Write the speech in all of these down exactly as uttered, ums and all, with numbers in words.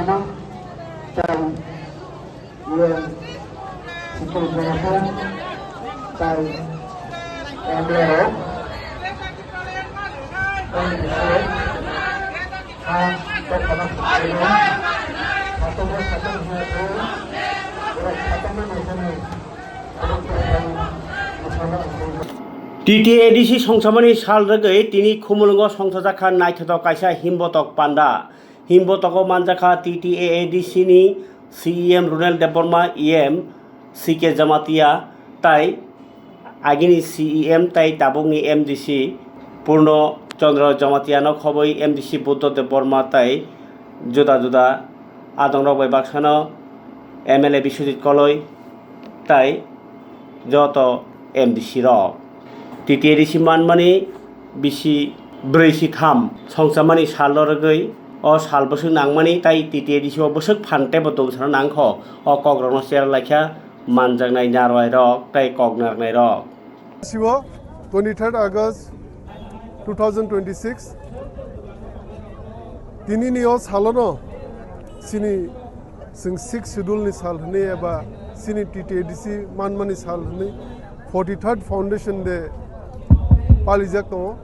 Tai yang sikul berapa tai yang berapa yang besar ha tak pernah satu satu satu satu satu T T A D C songchamani sal rwgwi tini Khumulwngo songchajakha naithothok kaisa himbotok panda. Himbotogo manjakha T T A A D C ni C E M Runel Debbarma, E M C K Jamatia tai agini C E M tai tabukni M D C Purno Chandra Jamatiano khobwi M D C Buddha Debbarma tai juda juda adongrok bai baksano M L A Biswajit Koloi tai joto M D C rok. T T A D C manmani bisi brwi si tham songchamani sal rwgwi o sal bwswk nangmani tai T T A D C o bwswk phan teibo tong sana nangkho o kokrokno chera laikha manjaknai narwai rok tai kok narwknai rok. Sibo twenty-third August two thousand twenty-six. Tinini o salono sini sing sixth schedule ni sal hwnwi eba sini T T A D C manmani sal hwnwi forty-third foundation day palijak tongo.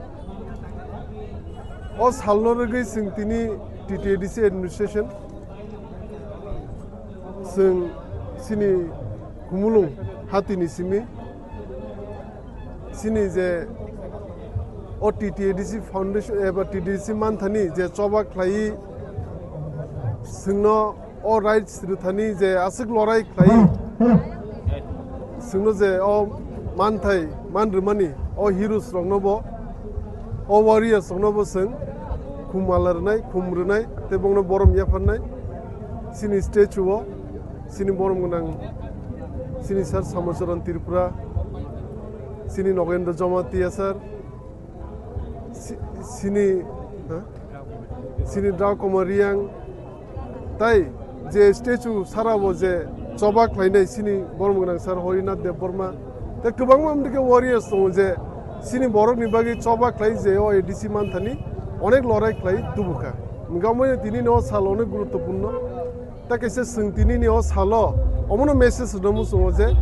O salno rwgwi sing tini T T A D C administration sing sini Khumulwng hatini simi sini je o T T A D C foundation eba T T A D C manthani je choba khlai singno o rights rwthani je aswk lorai khlai singno je o manthai man rwmani o heroes rokno bo o warriors rokno bo sing khum mala rwnai khum rwnai tei bongno borom yapharnai sini statue o sini borom gwnang sini sir Samocharan Tripura sini Nogendra Jamatia sir sini sini Dragoma Reang tai je statue sarabo je choba khlainai sini borom gwnang sir Harinath Debbarma tei kwbangma amdike warriors tongo je sini borokni bagwi choba khlai je o A D C manthani onek lorai khlai tubukha. Hwnkhe omoino tini no sal onek guruttopurno. Tei kaisa chwng tinini o salo omono message rwna muchungo je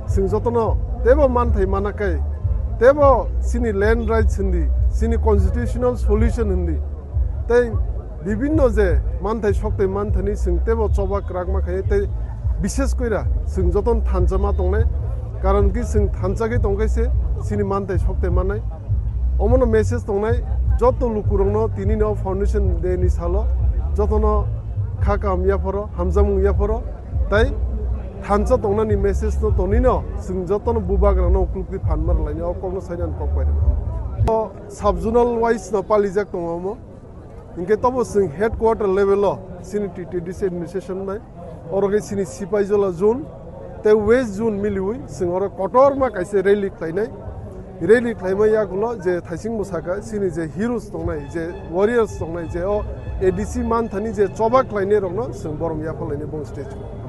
chwng jotono teibo manthai manakai teibo chini land rights hindi chini constitutional solution hindi tei bibinno je manthai soktoi manthani chwng teibo choba kwrakma khaio tei bishes koira chwng jotono thansa ma tongnai karon ki chwng thansa khe tongkhe se chini manthai soktoi mannai. Omono message tongnai joto lukurokno tinini o foundation day ni salo jotono kha kaham yapharo hamjakmung yapharo tai thansa tongnani message no tonino chwng jotono bubagrano uklukti phan ma rwlaini o kokno saina ang kok bai rwkha. O sub zonal wise no palijak tongo omo hinkhe tobo chwng headquarter level o chini T T D C administration bai Oro khe chini Sipaijola zone tei west zone miliwi chwng oro kotorma kaisa rally khlainai. Rally khlaima yagulo je thaisingbo sakha chini je heroes tongnai je warriors tongnai je o A D C manthani je choba khlainai rokno chwng borom yapharlainai bong stage o.